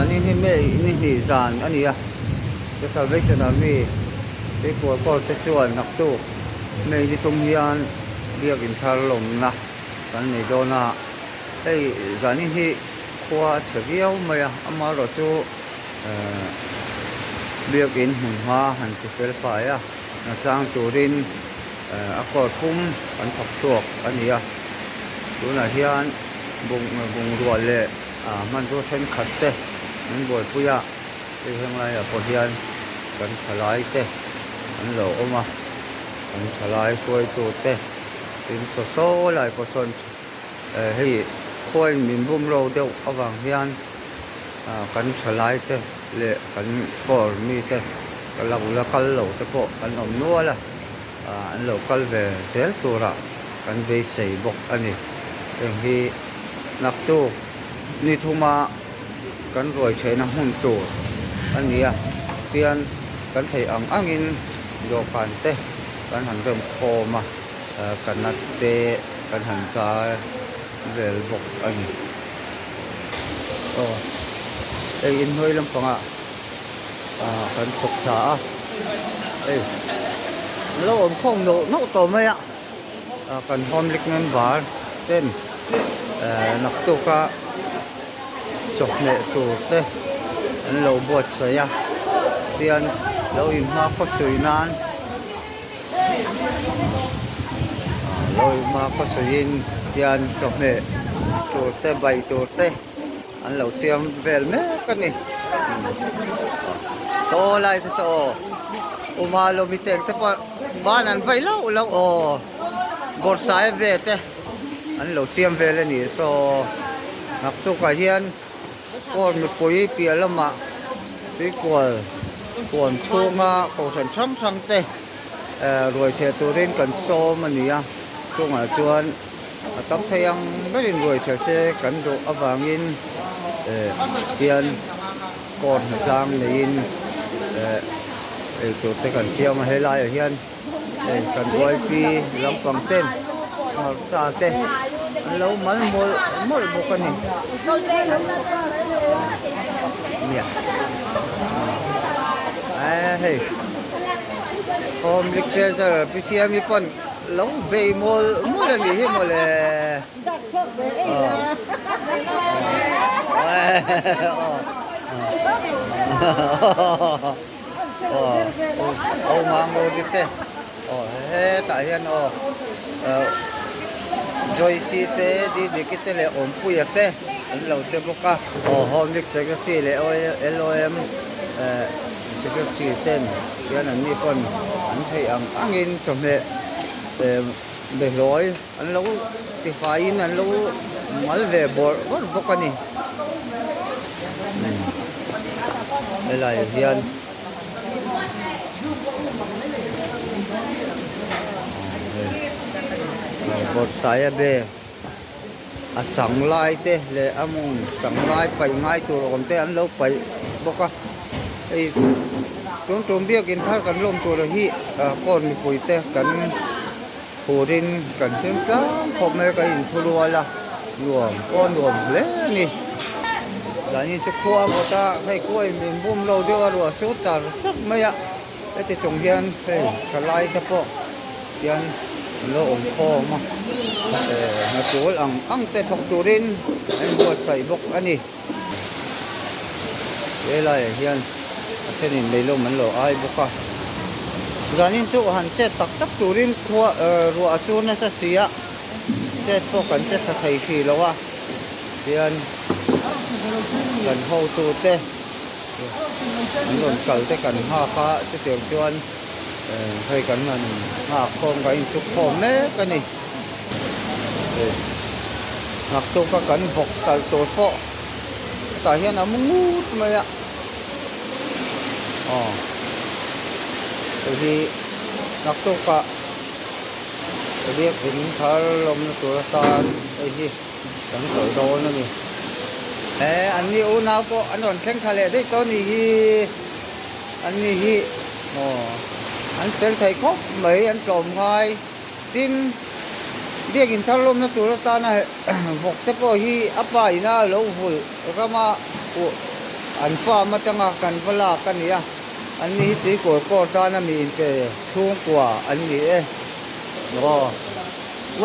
Zanin hi May ni hnih zan a ni a, The Salvation Army Tuikual Corps te chuan naktuk May ni thum hian biakin thar lawmna kan nei dawn a, hei zanin hi khua a chhe viau mai a, amaherawh chu ehh biakin hmun hma han ti fel fai a, hna tlang turin a court pum an thawk chhuak a ni a, tunah hian bungrua leh hmanrua thenkhat te an buaipui a, hei heng laiah pawh hian kan thalai te an lo awm a, kan thalai hruaitu te tin saw saw lai pawh sawn hei khuain min bum ro deuh avang hian kan thalai te leh kan court mi te ka lo la kal lo te pawh an awm nual a. an lo kal ve zel turah kan beisei bawk a ni. Heng hi naktuk ni thuma kan ruai theihna hmun tur a ni a, tian kan theih ang angin dawhkan te kan han rem khawm a, kanat te kan han zar vel bawk a ni. Aw hei inhnuai lampangah. ah kan chhawk thla a hei an lo awm khawm noh noh tawh mai a ah kan home league member ten eh naktuk a chawhmeh tur te an lo buatsaih a tian lo inhma khawsui nan ah lo inhma khawsuiin tian chawhmeh tur te bai tur te. An lo siam vel mek a ni. Saw lai te saw aw. Uma lo mi teng te pawh ban an vai lauh lauh aw. Bawrhsai ve te an lo siam vel a ni. Saw naktukah hian court mipui piah lamah tuikual huan chhunga kohhran hrang hrang te ruai chhe turin kan sawm a ni a. Chungah chuan. A tam thei ang berin ruai tha se kan duh avangin eh hian court hnatlang neiin eh eitur te kan siam a helaiah hian hei kan yp lampang ten hmarcha te an lo mal mawlh mawlh bawk a ni nia eh hei home literature pi siami pawn. Lo bei mawl mawl a nih hi mawle. Aw mango te te aw hetah hian aw Joyce te Didiki te leh Awmpuia te an lo che bawk a. Aw Home League Secretary leh LOM Secretary ten hian an ni pawn an theih ang angin chawhmeh behlawi an lo tifaiin an lo mal ve bawrh bawrh bawk a ni. Helaiah hian bawrhsaia be. A chang lai te leh a mawng chang lai paih ngai tur awm te an lo paih bawk a hei tun tum biakin thar kan lawm tur hi ah court mipui te kan phurin kan hlim tlang khawp mai a kan inthu rual a nuam pawh a nuam hle a ni mahni chu khua vawt a hei khua in min bum lo deuh a ruah sur char char mai a. Heti chung hian hei thalai te pawh hian an lo awm khawm a, eh hna tul ang ang te thawk turin an inbuatsaih bawk a ni. He laiah hian a thenin meilum an lo ai bawk a, zanin chu han chet tak tak turin khua ruah a sur nasa si a, chet pawh kan che tha thei hrih lo a, tihian kan hotute. An rawn kal te kan nghak a chutiang chuan hei kan han nghak khawm kan inchuk khawm mek a ni nghak tawk a kan vawk talh tur pawh hetah hian a mu ngut mai a aw hei hi nghak tawk ah biakin thar lawmna tur atan hei hi. Kan tawlh dawn a ni. He an ni unau pawh an rawn thleng thla leh daih tawh a nih hi. An ni hi aw an fel thei khawp mai an tlawm ngai. Tin, biakin thar lawmna tur atana vawk te pawh hi a pa ina lo vulh rama uh An farm atanga kan va lak a ni a, an ni hi tuikawl kawr tana mi inpe chhungkua an ni e. Aw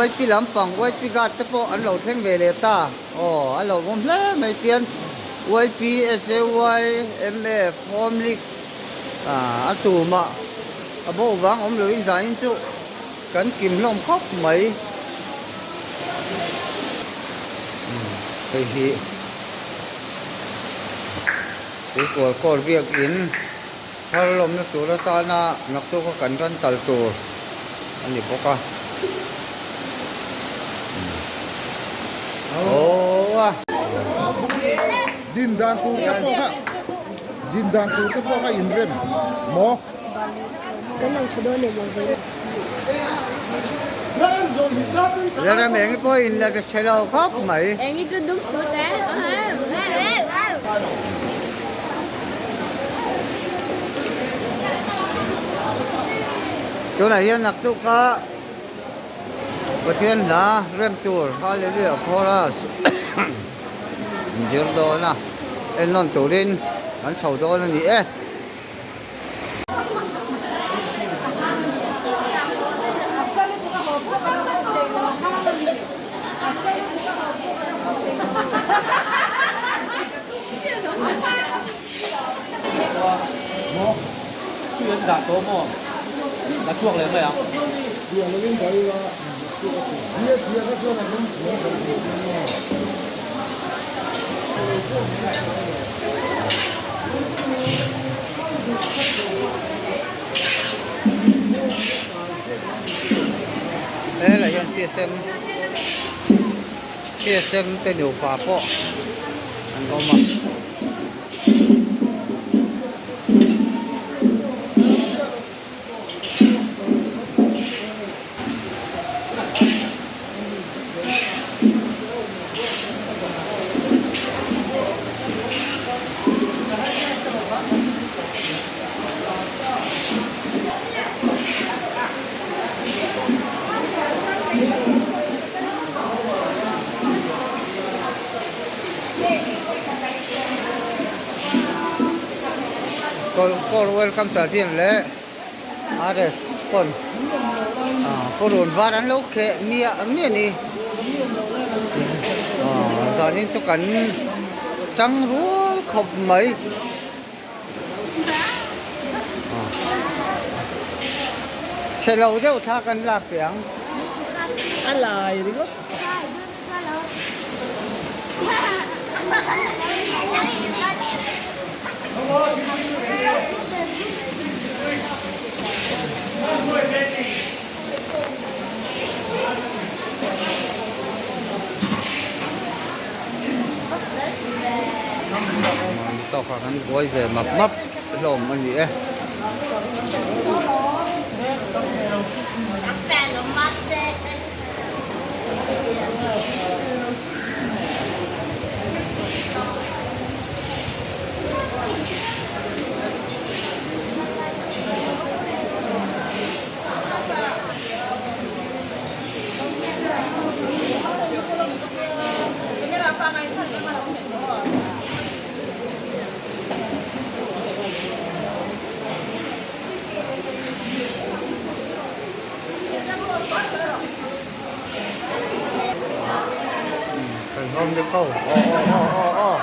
YP lampang YP guard te pawh an lo thleng ve leh ta. Aw a lo awm hle mai tian YP SAY MF Home League a tumah a bo vang awm loin zanin chu kan kim hlawm khawp mai. Hei hi tuikual kawr biakin thar lawmna tur atana naktuk a kan ran tal tur a ni bawk a. Aw a. Din dan tur te pawh kha din dan tur te pawh kha inrem maw? Kan lang tha dawn em aw vawiin. Lalram eng i pawh in la hre lo khawp mai. Eng i chu dum sut e. Tunah hian naktuk a Pathian hla rem tur Hallelujah Chorus zir dawn a, ennawn turin an chho dawn a ni e. Helai hian CSM CSM te nupa pawh an awm a. Kawr welcome chanchin leh RS pawn purun var an lo kheh miah miah a ni zanin chu kan tang rual khawp mai chhe lo deuh thla kan lak teh ang. A lai ringawt. Tawkah kan buai ve map map hlawm a ni e. Kan hawm deuh ko aw aw aw aw aw.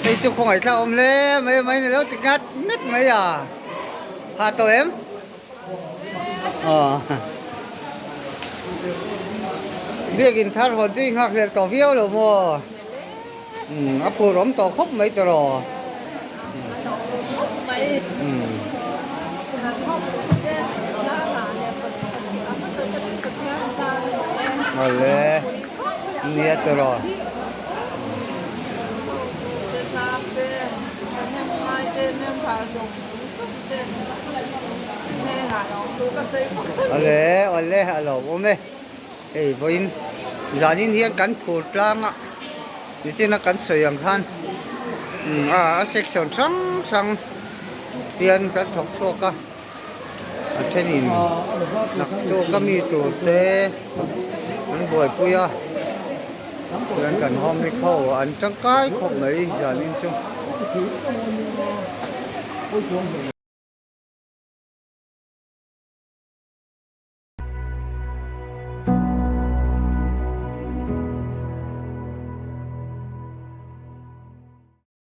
Hei chu khawngaih thlak awm hle mai mai ni lo ti ngat ngat mai a ha tawh em? Aw Biakin thar hawn chu i nghak hlel tawh viau lo maw? Umm a phur awm tawh khawp mai tawh umm. Awle nia tawh. Awle awle a lo awm e. Hei vawiin zanin hian kan phur tlang a nichina kan sawi ang khan a section hrang hrang hian kan thawk chhuak a. A thenin naktuk a mi tur te an buaipui a chuan kan home week ho an tangkai khawp mai zanin chu.